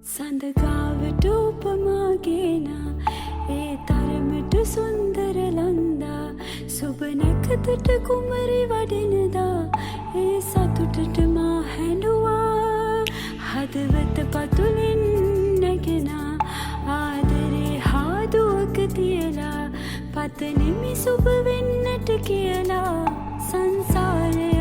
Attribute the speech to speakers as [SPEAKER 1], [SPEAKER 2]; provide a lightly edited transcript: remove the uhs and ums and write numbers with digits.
[SPEAKER 1] සඳ ගාවට උපමා ගේනා, ඒ තරමට සුන්දර ලන්දා. සුබ නැකතට කුමරි වඩිනදා, ඒ සතුටට මා හැඬුවා. හදවත පතුලින් නැගෙන ආදරේ හාදුවක තියලා, පතනෙමි සුබ වෙන්නට කියලා සංසාරය.